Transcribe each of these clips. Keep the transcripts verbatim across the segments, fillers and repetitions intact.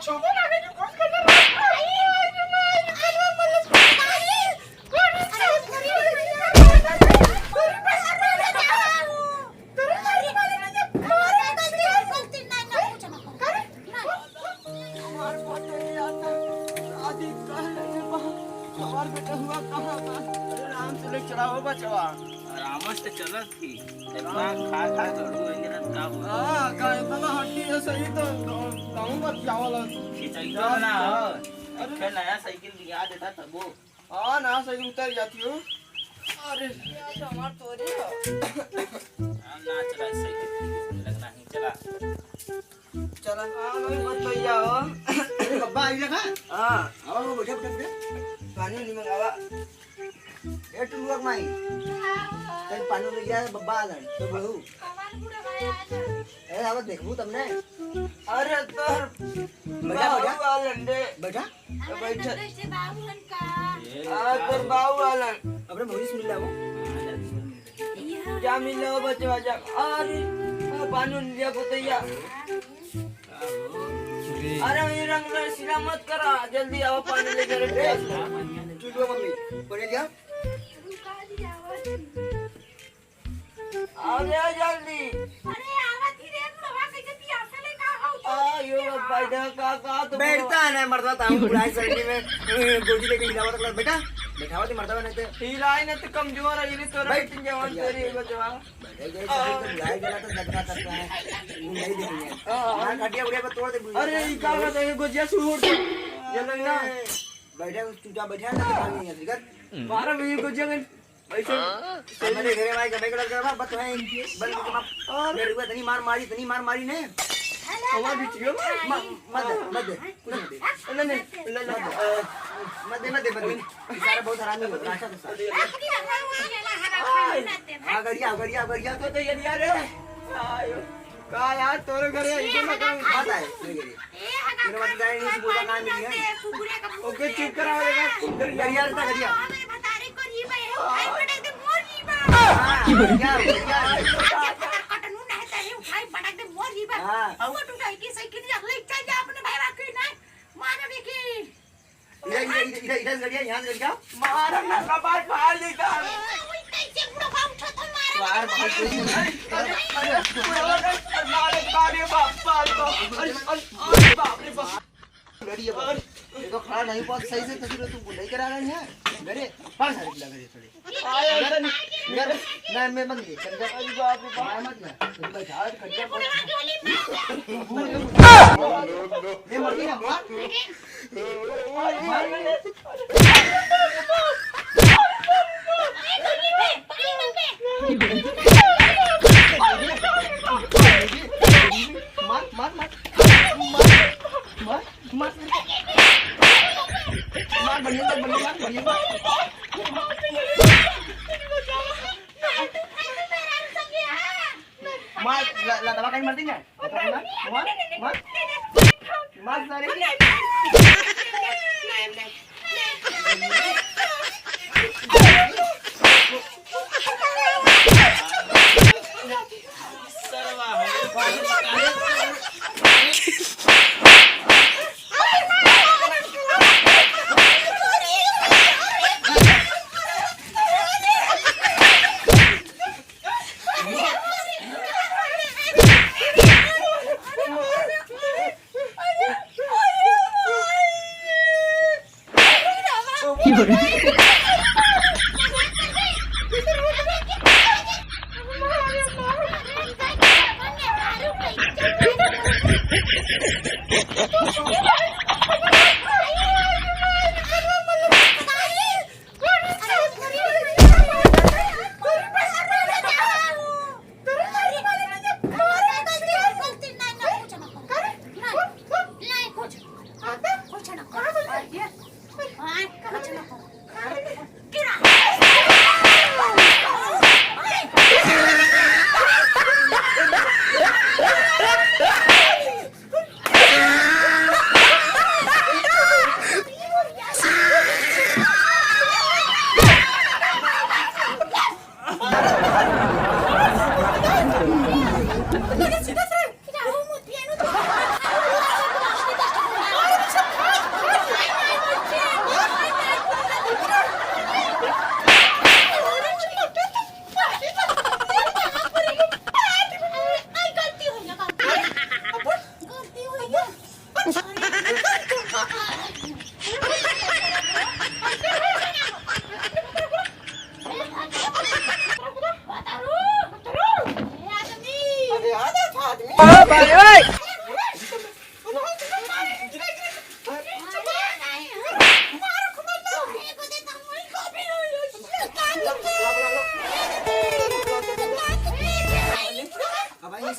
हमार पतोहिया तो शादी कर लेले बा। हमार बेटहुआ कहाँ बा? अरे राम से ले चलाओ बचवा। आराम से चलत ही। इतना खा खा के अड़ू है, का बोलूं? हाँ, का इतना हड्डी है सही तो गाँव में जावल है। खिंचाई तो ना हो। अरे एक नया साइकिल लिया देता तबो। हाँ, ना साइकिल उतर जाती हो। अरे, ये तो हमार तोरे हो। हाँ, ना चला साइकिल, लगना ही चला। चला, हाँ, मैं मत भैया हो। अरे बब्बा, आई लगा? हाँ। आओ, बैठा, बैठा, बैठा। पानी नहीं मंगावा। ए, टुलुआ के माई। तन पानी ले गया, बब्बा आ गए, तो बहू। ए, अब देखबू तमने। अरे, तोर बैठा, बाबू बैठा। आलन रे। बैठा। तो बैठा। आ, तोर बाबू आलन। अपने भौजी से मिल लाओ। जा मिल लाओ बचवा, जा। अरे, आ, पानी लिया पतैया। अरे, ये रंग में सिला मत करा, जल्दी आओ, पानी लेके रे। टुलुआ मम्मी, पानी लिया। अरे, जल्दी। अरे, आवत ही रे, बाबा, कैसे पियासा ले का हो? आ, यो, बैठा, का, का, तुम बैठता है ना, मर्दवा, ताऊ, बुढ़ाई सर्दी में, अ, गोदी लेके हिलावत रहा। बैठा, बैठावत ही मर्दवा नहीं तो। हिलाई नहीं तो कमजोर है, ये तोरा बैठ। जवान तेरी बचवा। बैठे गए, सभी तो बुलाए गया तो दबका करता है। वो नहीं देंगे। हाँ। हाँ, खटिया उड़िया पर तोड़ दे, बुढ़िया। अरे, ये का बात है, ये गोजिया से उड़ के। ये लो ना। बैठे, चुपचाप बैठे, ना तो काम नहीं है, ठीक है? बारह बजे गोजिया में ऐसे। हाँ? हमारे घरे भाई का बैग लग गया, बस वहीं बंद करके मार। और? मेरे को इतनी मार मारी, इतनी मार मारी ने। हमारे बीच में। म-, मत दे, मत दे, कुछ मत दे। नहीं, नहीं, नहीं, नहीं। मत दे, मत दे, मत दे। ये सारा बहुत हरामी हो, राशा तो सारा। हाँ, गरिया, गरिया, गरिया। तो, तो ये दिया रे। आयो। का यार, तोरे घरे ऐसे ना काम। मत आए, नहीं गरिया। ए, हगा तेरे मत जाए, नहीं बोला, काम नहीं है। ओके, चुप करा, हगा, चुप कर। गरिया रहता, गरिया। हाँ। हाँ, गरिया, गरिया। हाँ। इधर, इधर, इधर, इधर, इधर से गरिया, यहाँ से गरिया। मारा ना, कपार फाड़ देता। बार भाई, अरे, अरे, अरे, अरे, बाप, बाप, बाप। अरे, अरे, अरे, बाप रे बाप। गरिया, ये तो खड़ा नहीं बहुत सही से, तो फिर तू नहीं करा रहे हैं। गरिया, फाड़ सारे गिला गरिया थोड़े। यार, यार, ना, मैं मत ले, चल जा। अरे बाप रे बाप। मैं मत ना, तू बैठा, आज खर्चा मत। ये मर गई ना, मार। मार, मार, मार। मार, मार, मार। मार, मार। मार, मार, बढ़िया मार, बढ़िया मार, बढ़िया मार। मार, ल-, ल-, दवा कहीं मर दी ना? मार, मार, मार, मार सारे।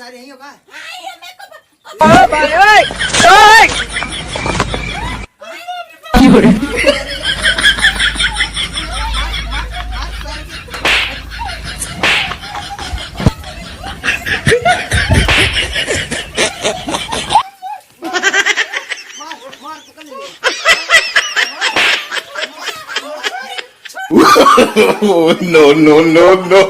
अरे, यही होगा। ओ भाई, ओए, ओए। Oh, no, no, no, no.